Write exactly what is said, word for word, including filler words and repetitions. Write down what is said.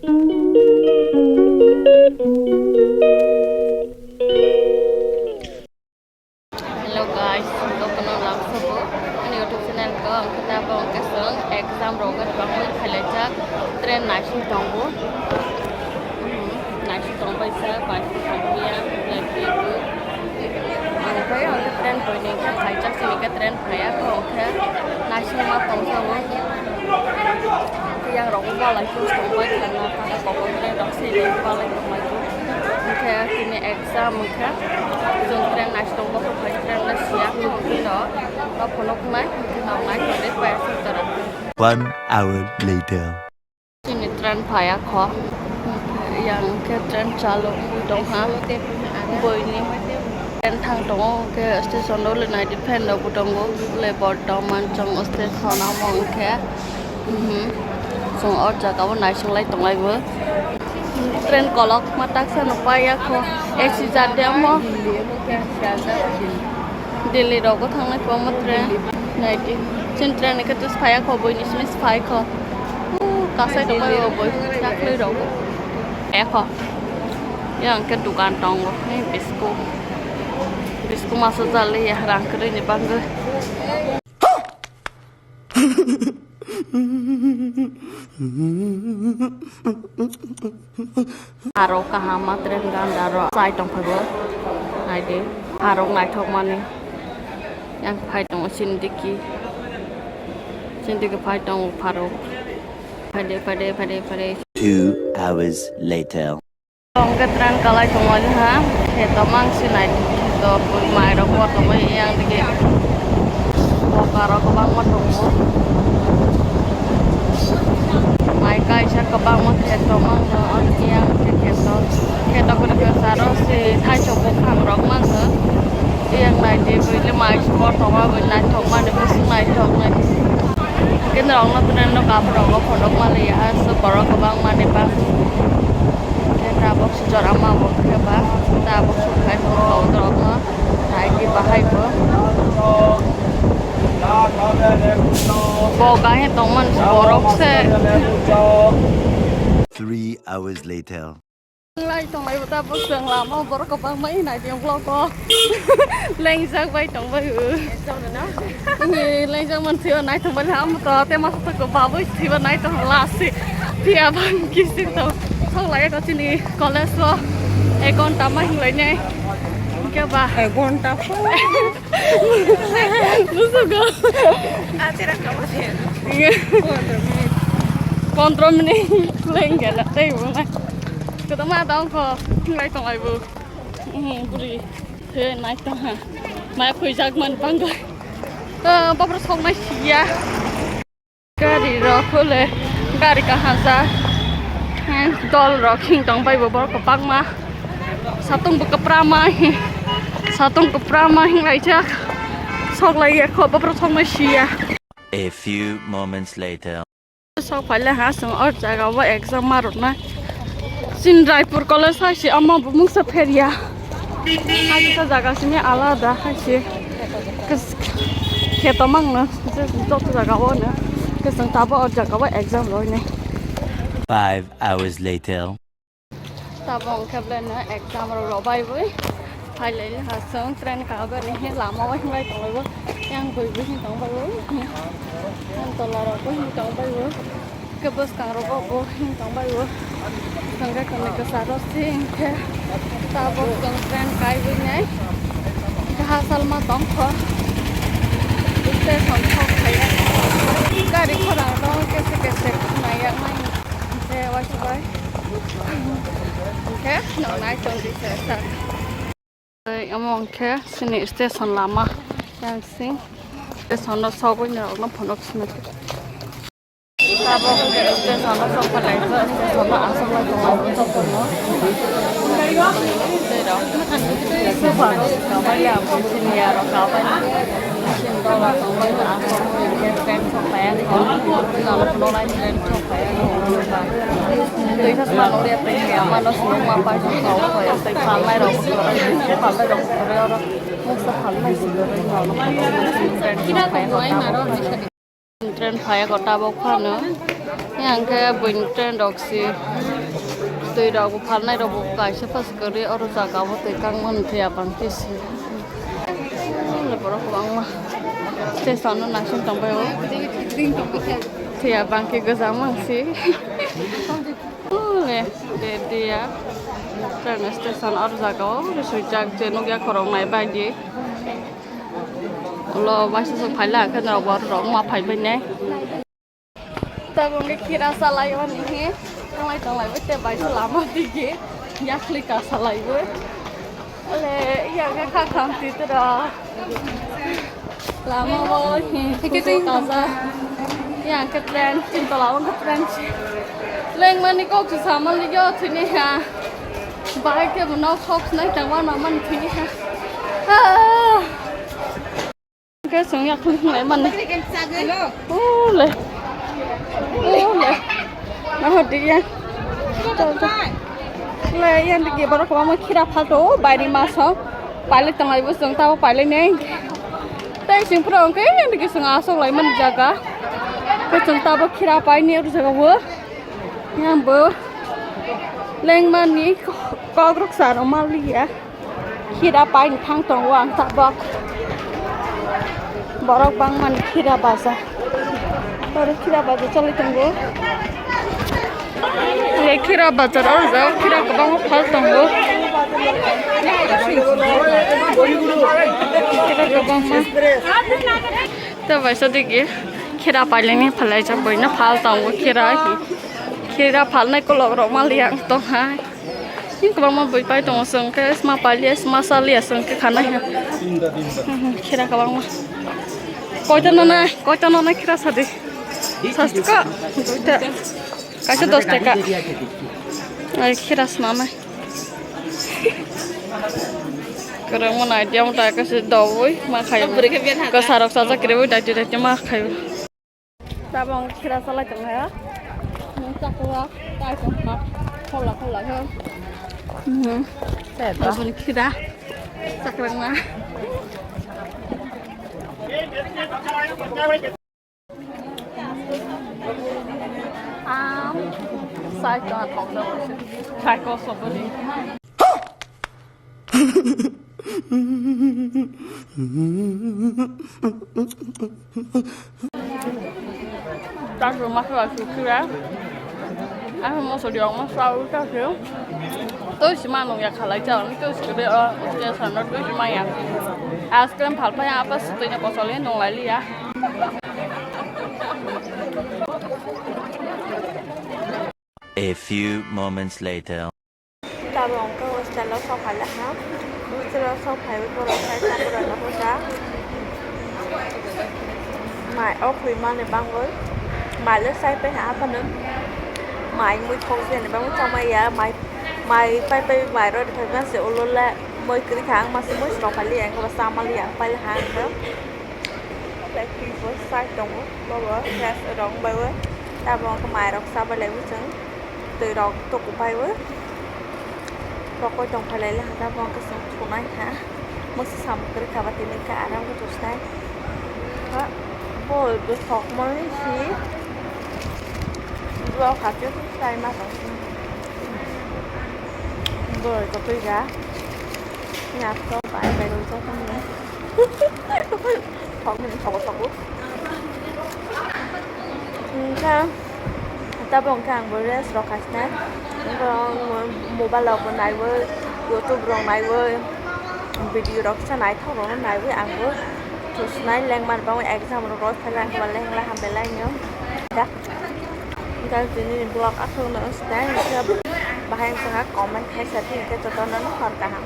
Hello guys, jotono lamsogo ani YouTube channel ko. Ang khe tabok hwnkhe chwng exam rok khe tabok khailai jak, train naising tongo. Naising tong bai sa, bai sa tong ya, like video. Ang khe ang khe train boini khe khaijak, sini khe train phaiya kho, ang khe naising ma tong jago. Yang rok bo lai phung tong bai kha na, kha kokon train rok se le ba lai tong lai. Ang khe tini exam ang khe, jong train naising tong bo kho, train le siya kho, ang khe no, ba phunuk nai, ang khe no nai tong le pai sa tara. One hour later. Chini train phaiya kho. Yang khe train chalok tongha. Boini train thang tongo, hwnkhe station o le naidi fan rok bo tongo. Le bortoman chwng station amo hwnkhe, mhm, chwng o jaga o naising lai tong lai bo. Train kolokma taksa no paiya kho. A C jat de amo. Delhi rogo thangnai kwbangma train naidi. Chini train ni khe tus phaiya kho, buini simi phai kho. Kasai tongbai o boi, yakhli rogo. Ekho. Yang khe dukan tongo. Ni biscuit. Biscuit masa jali ya, rang kwrwi ni bagwi. Aro kaham ma train ganda ro chai tong phai bo. Naidi, aro naithok mani. Yang phai tongo chini diki. Chini diki phai tongo pharo. Phai de, phai de, phai de, phai de. Two hours later. Hwnkhe train kalai tongmani ha, kheto mang sinai, kheto bwrwi mairok bo tongwi yang digi. Bokarok kwbangma tongo. Mai kaisa kwbangma kheto mangno, yang khe kheto, kheto kwrwi kwcharo se thaichuk bwkhangrok mangno. Yang naidi buini mai se kotorma bai naithokmani, bwswk naithoknai. Hwnkhe norokno train no kaphurogo phunukma liya, aswk borok kwbangmani bagwi. Hwnkhe tabuk se jora ma bo khe ba, tabuk se khai phunukgo norokno, naidi bahai bo. Bo gai tongmani borok se. Three hours later. Lai tong lai bo tabuk chwng lama o borok kwbangma nai di vlog o. Lengjak bai tong bai o. Lengjak na? Ee, lengjak man thwiba nai tong bai lama to, te masa to kwbabwi thwiba nai tong la si. Phiya bang kisin to. Sok lai ko chini college o ek ghonta ma hinglai nai. Hwnkhe ba. Ek ghonta. Musugo. Ate ra kama se. Pondro minute. Pondro minute. Lengjak na tei bo nai. Kotorma dong kho, hinglai tong lai bo. Hmm, buri. He, nai tong ha. Mai khuijak man bang. Ah, bapra sok nai siya. Gari rok hole, gari kaham sa. He, dol rok hing tong bai bo borok kwbangma. Satung bo kwprama, satung kwprama hinglai jak. Sok lai ya kho, bapra sok nai siya. A few moments later. Sok phaile ha chwng o jaga o exam ma rwna. Chini Raipur college hai se omo bo mungsa pheria. Hakhe jaga simi alada hai se. Kheto mangno je joto jaga o no. Khe chwng tabo o jaga o exam rwinai. Five hours later. Tabuk hwnkhe belai no exam rok rw bai bui phailai ha chwng train kabani he lama o hinglai tong bai bo yang bui bui hin tong bai bo yang tola rok bo hin tong bai bo khe bwskang rok bo hin tong bai bo hwnkhe kwnwi kwcharo se hwnkhe tabuk chwng train kai bui nai hwnkhe ha salma tong kho station thok phaiya gari khorang no kese kese nai yak nai. Hwnkhe waisa bai. Hwnkhe nwng nai tong di se sa. Omo hwnkhe chini station lama yang sing. Station no sogwi norokno phunuk sini. Tabuk hwnkhe station no sok phalai kha, station no aswk lai tongo, sok phalno. Tei rok. Super. Kabai ya, sini ya rok kabai. Sini dol rok tongbai, aswk hwnkhe train sok phaia. Nalo phunuk lai train sok. Twi sa sma nung ya, twi ya, mano sung ma pa sung kau ko ya, twi palnai rok, palnai rok, muksa palnai sung. Train phai ko tabok phano. Yang khe buini train rok si twi rok bo phalnai rok bo kaisa pas kwrwi oro jaga o twi kangmani thwiya bangkhe si. Borok kwbangma station o naising tongbai o. Thwiya bangkhe gwja mang si. Ule, de, dia. Train station oro jaga o swijak je nukya khorok nai bai di. Ulo waisa sok phaila khe norok borok rok ma phai bai nai. Tabuk khe khira salai o ni hi. Thanglai tonglai bai te bai se lama digi. Yakli ka salai bo. Ale, iya khe kha kham ti tro. Lama bo hi, kusu kaza. Iya khe train, tin tola o khe train. Lengmani kok se samal ni yo thini ha. Bai khe bo nok sok nai tang wa na man thini ha. Ah. Khe chwng yakung thunglai mani. Ule. Ule. Naho diya. Chal, chal. Le, yan digi borok kwbangma khira phalto, o bairi maso. Pailai tonglai bo chwng tabo pailai nai. Tei chwng phuru hwnkhe yan digi chwng asok lai mani jaga. Khe chwng tabo khira paini oro jaga o. Yang bo lengmani kokrok sa rok maliya. Khira paini thang tongo ang tabok. Borok bangmani khira baja. Borok khira baja choli tongo. Ye khira bajar o jao khira kwbangma phal tongo. Khira kwbangma. Tei bai sa digi khira pailani phalai jak boina phal tongo khira hi. Khira phalnai kolok rok maliya ang tong hai. Kwbangma bui pai tongo chwng khe sma pailiya sma saliya chwng khe khanai ha. Khira kwbangma. Koita nana, koita nana khira sadi. Sasti ka. Duita. Kaisa dos taka. Ai khira sma nai. Kwrwngma nai diya mota kaisa dogwi ma khayo. Kwsa rok chacha kwrwi daiti daiti ma khayo. Tabang khira salai tong ha. Nung chakwa tai tong ha. Khola khola ha. Mhm. Aboni khira. Chakrang ma. Am. Sai tong ha thok da. Sai ko so boni. Takro masala sukira. Ang mosori ang masala uta ke. Toi sima nung ya khalai cha, toi sima be o, ya sana toi sima ya. Ice cream phalpa ya apa sutoi na kosol ya nung lai ya. A few moments later. Tabuk hostel o sok phailai ha. Hostel o sok phaiwi borok khai ta borok no hoja. Mai o khwi mani bangwi. Mai le sai pai ha phano. Mai mui khok jani bangwi chamai ya. Mai, mai pai pai mai rw phai ma se ulo le mui kwrwi kha ang ma se mui sok phaili ya. Ang khe ba chamali ya ang paili ha ang khe. Tei twi bo sai tongo. Bobo gas rong bai o. Tabuk hwnkhe mairok chabai lai o chwng. Twi rok tuku pai o. Rokoi tong phai lai le hwnka bo hwnkhe chwng thunai kha. Mwswk samung kwrwi kha ba tini hwnkhe aram khe tusnai. Ha, bo bo thokmani si. Bo kha se tusnai ma tong. Bo ko twi ga. Nyap to bai bai rung chok ni. Thok ni thok thok. Hwnkhe tabuk hwnkhe ang bo rest rok khasinai. Hwnkhe ang mobile rok bo naiwi, YouTube rok naiwi, video rok kisa naithok rok naiwi ang bo thusinai lengmani bagwi exam rok rw phailai ang khe lengla hambai lai no. Hwnkhe tini ni vlog aswk no wngsinai hwnkhe bahai wngkha comment khaisa di hwnkhe jotono no hor kaham.